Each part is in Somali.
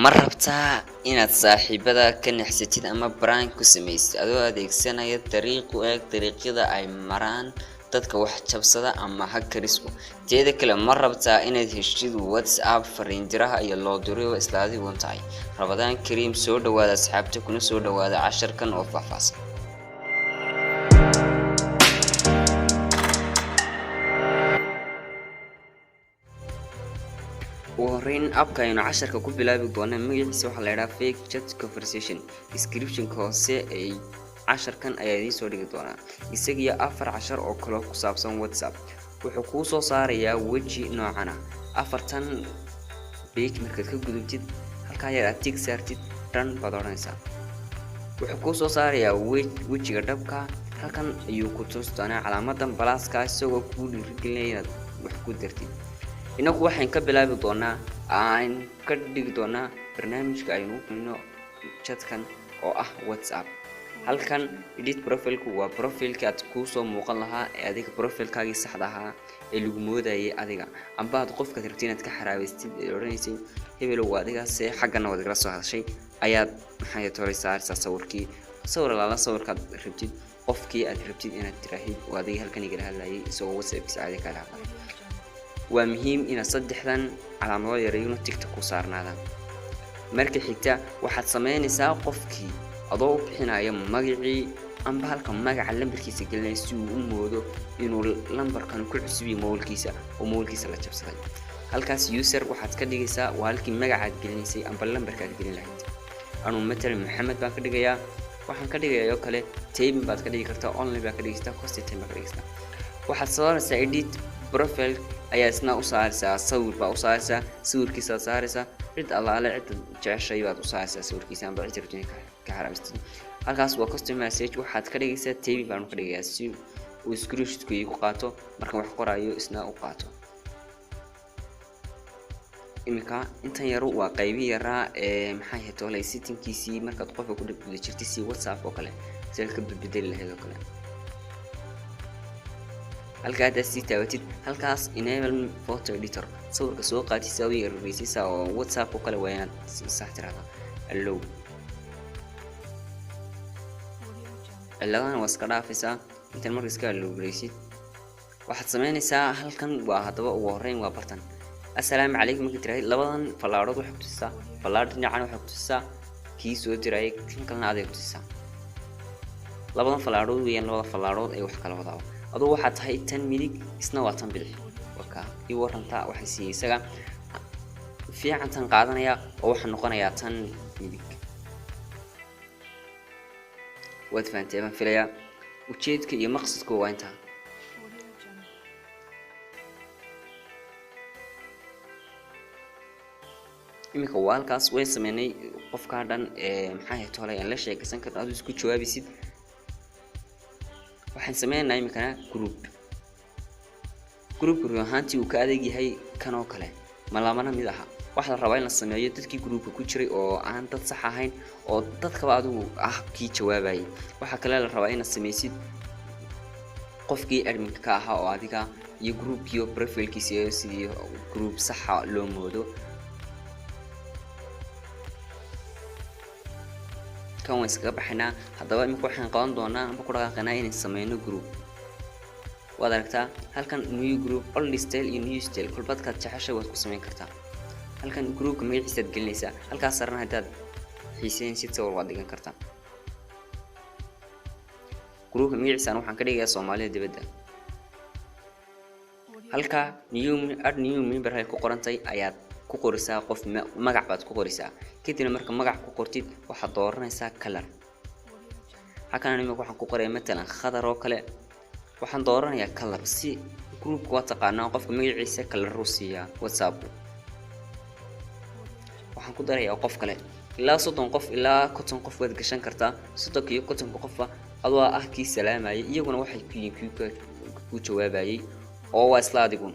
Ma rabtaa inaad saaxiibada ka naxsatid ama prank ku samaysid adoo adeegsanaya dariiq u eg dariiqyada ay maraan dadka wax jabsada ama hackers-ku? Teeda kale, ma rabtaa inaad heshid WhatsApp fariin diraha iyo loo dirayo isla adigun tahay? Ramadaan Kariim, soo dhawaada asxaabta, kuna soo dhawaada casharkan oo faahfaahsan. Ugu horreyn, app-ka aynu casharka ku bilaabi doona magaciisa waxaa la yidhaha Fake Chat Conversation. Description-ka hoose ee casharkan ayaa idiin soo dhigi doonaa isagiyo 4 cashar oo kale ku saabsan WhatsApp. Wuxuu kuu soo saarayaa weji noocan ah. Afartan page markaad ka gudubtid, halkaa yar aad tick saartid, dhan baad odhanaysaa. Wuxuu kuu soo saarayaa wejiga dhabka. Halkan ayuu ku tusi doonaa calaamadan plus-ka, isagoo kuu dhiirigelinaya inaad wax ku dartid. Inagu waxaan ka bilaabi doonaa, aan ka dhigi doonaa barnaamijka aynu u gelino chatkan oo ah WhatsApp. Halkan edit profile-ku waa profile-ka aad kuu soo muuqan lahaa ee adiga profile-kaagii saxda ahaa ee lagu moodayay adiga, amba aad qofkaad rabtid inaad ka xaraabaystid ee odhanaysay hebelow waa adigaase, xaggana waad igala soo hadashay, ayaad maxay tolay saaraysaa sawirkii, sawir alaala sawirkaad rabtid, qofkii aad rabtid inaad tiraahid waa adiga halkan igala hadlayay, isagoo WhatsAppkiisa caadi kala hadlay. Waa muhiim inaad saddexdan calaamadood yarayuna tick-ta ku saarnaadaan. Marka xigta waxaad sameynaysaa qofkii adoo u bixinaya magacii amba halka magaca lambarkiisa gelinaya, si uu u moodo inuu lambarkan ku cusub yahay mobilkiisa oo mobilkiisa la jabsaday. Halkaas user waxaad ka dhigaysaa waa halkii magacaad gelinaysay amba lambarkaad gelin lahayd. Anuu matalan Maxamed baan ka dhigayaa. Waxaan ka dhigayaa oo kale typing baad ka dhigi kartaa, online baad ka dhigi kartaa, custom time baad ka dhigi kartaa. Waxaad saaraysaa edit profile ayaa isna u saaraysaa, sawir baa u saaraysaa, sawirkiisaad saaraysaa, cid allaale cidda jeceshay baad u saaraysaa sawirkiisa amba cid rabtid ka xaraamistid. Halkaas waa custom message, waxaad ka dhigaysaa typing baanu ka dhigayaa, si uu screenshot-ku iigu qaato markaan wax qorayo isna u qaato. Iminka intan yaru waa qaybi yaraa ee maxay ahayd tolay setting-kiisii markaad qofka ku guda jirtay, si WhatsApp oo kale si ka bedbedeli lahayd oo kale. Halka haddaad sii taabatid halkaas enable photo editor, sawirka soo qaatid si aad u yarareysiisa oo WhatsApp oo kale, waa inaad sax tirahdaa allow. Ciladahan waa iska dhaafaysaa. Intan marka iska allow gareysid, waxaad sameynaysaa halkan waa haddaba ugu horreyn waa bartan assalaamu calaykum markii tiraahid, labadan fallaadhood waxay kutusisaa, fallaadh dhinacan waxay kutusisaa kii soo dirayay, kan kalena aday kutusisaa. Labadan fallaadhood weeyaan labada fallaadhood ee wax kala wadaaba. Adugu waxaad tahay tan midig, isna waa tan bidix. Waka ii warantaa waxay siiyey isaga fiican tan qaadanaya oo waxaa noqonayaa tan midig. Waad fahantay baan filayaa, ujeedka iyo maqsadku waa intaa. Iminka waa halkaas way sameynay qofkaa dhan ee maxaa ahayd tolay aan la sheekaysan karno, aduu isku jawaabaysid. Waxaan sameynaynaa iminkana group. Groupka run ahaantii uu ka adeeg yahay kan oo kale, ma lamana mid aha. Waxaa la rabaa in la sameeyo dadkii groupka ku jiray oo aan dad sax ahayn oo dadkaba adigu ah kii jawaabayay. Waxaa kale la rabaa inaad sameysid qofkii adminka ka ahaa oo adiga iyo groupkii oo profile-kiisa sidii group saxa loo moodo. Kan waan iskaga baxaynaa. Haddaba iminka waxaan qaban doonaa amba ku dhaqaaqaynaa inaan sameyno group. Waad aragtaa halkan new group, old style iyo new style, kolbadkaad jeceshay waad ku sameyn kartaa. Halkan groupka magaciisaad gelinaysaa. Halkaas sarana haddaad xiiseynsid sawir waad dhigan kartaa. Groupka magaciisaan waxaan ka dhigayaa Soomaalida dibadda. Halka new, add new member ay ku qorantay ayaad ku qorisaa qof, magac baad ku qorisaa. Kadibna marka magac ku qortid, waxaad dooranaysaa color. Halkan imika waxaan ku qorayaa matalan Khadar oo kale. Waxaan dooranayaa color si groupka waa taqaanaa qofka magaciisa color uu siiyaa WhatsApp. Waxaan ku darayaa qof kale, ilaa 30 qof ilaa 50 qof waad gashan kartaa. 30-ka iyo 50-ka qofba adoo ah kii salaamayay, iyaguna waxay ku yihiin kii ku jawaabayay oo waa isla adigun.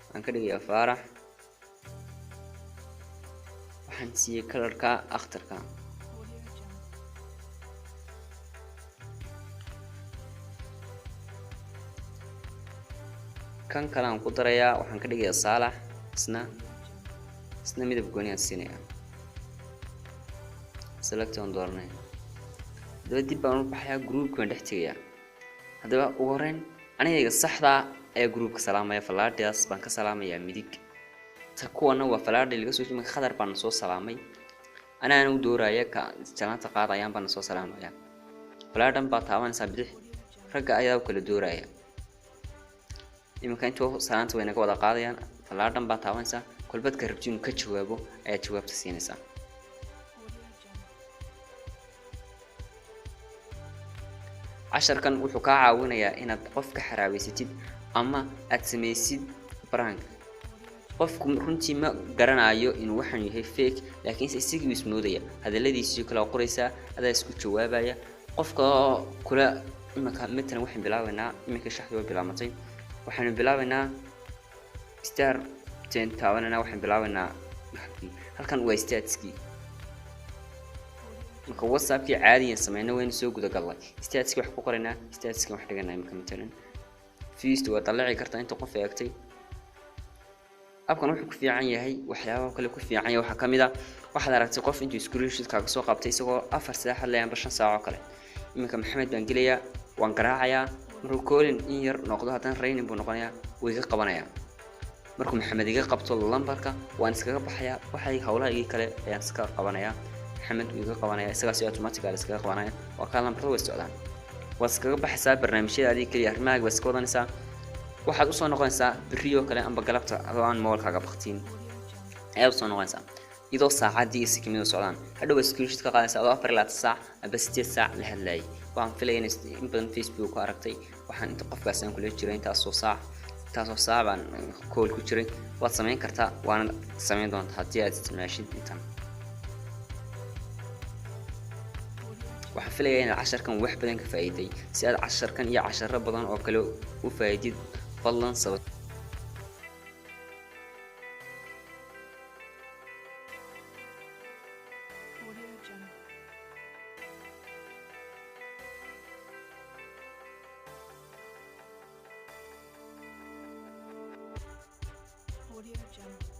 Waxaan ka dhigayaa Faarax, waxaan siiyey colorka akhtarka. Kan kale aan ku darayaa waxaan ka dhigayaa Saalax isna. Isna midab gooniyaan siinaya, select aan dooranaya. Haddaba dib baan u baxayaa, groupka baan dhex tegayaa. Haddaba ugu horreyn anigayga saxdaa ayaa groupka salaamaya, fallaadhaas baan ka salaamayaa midig. Ta kuwana waa fallaadha laga soo jimay. Khadar baan soo salaamay, anaana u dooraya ka jalaanta qaadayaan baan soo salaamaya. Fallaadhan baa taabanaysaa bidix, ragga ayaa u kala dooraya. Iminka intuu salaanta way naga wada qaadayaan. Fallaadhan baa taabanaysaa, kolbadka rabti inuu ka jawaabo ayaa jawaabta siinaysaa. Casharkan wuxuu kaa caawinayaa inaad qof ka xaraabeysatid ama aad samaysid prank. Qofku runtii ma garanayo inuu waxaan yahay fake, laakiinse isagii wuu ismoodaya. Hadaladiisii kala qoraysaa, adaa isku jawaabaya qofka kula. Iminka matalan waxaan bilaabaynaa, iminka shaxdu way bilaabatay, waxaanu bilaabaynaa star 10 taabanayna. Waxaan bilaabaynaa halkan waa statuskii. Marka WhatsAppkii caadiyan sameyna waynu soo guda galnay. Statuskii wax ku qoraynaa, statuskii wax dhiganaa. Iminka matalan feast waa dalaci kartaa inta qof eegtay. Appkan wuxuu ku fiican yahay, waxyaabaha kale ku fiican yahay waxaa kamid ah, waxaad aragtay qof intuu screenshot kaaga soo qabtay isagoo 4 saac hadlaya amba 5 saac oo kale. Iminka Maxamed baan gelayaa, waan garaacayaa. Markuu calling in yar noqdo, haddana ringing buu noqonayaa, wuu iga qabanayaa. Markuu Maxamed iga qabto lambarka, waan iskaga baxayaa, waxay howlahaygii kale ayaan iska qabanayaa. Maxamed wuu iga qabanaya, isagaas automatic iskaga qabanaya. Waa kaa, lambarada way socdaan. Waad iskaga baxaysaa barnaamijyadaadii keliya, arrimahaaga baad iska wadanaysaa. Waxaad usoo noqonaysaa beriyoo kale amba galabta adoo aan mobilkaaga baktiin ayaad usoo noqonaysaa, iyadoo saacaddii iyo sikimadu socdaan. Hadhow baad screenshot ka qaadaysaa adoo 24 saac amba 8 saac la hadlayay. Waxaan filaya in in badan Facebook ku aragtay, waxaan inta qofkaas aan kula jiray intaasoo saac, intaasoo saac baan call ku jiray. Waad samayn kartaa, waana samayn doontaa haddii aad isticmaashid intan. Waxaan filayaa inaad casharkan wax badan ka faa'iiday. Si aad casharkan iyo casharo badan oo kale u faa'iidid, fadlan saba Audio Jungle. Audio Jungle.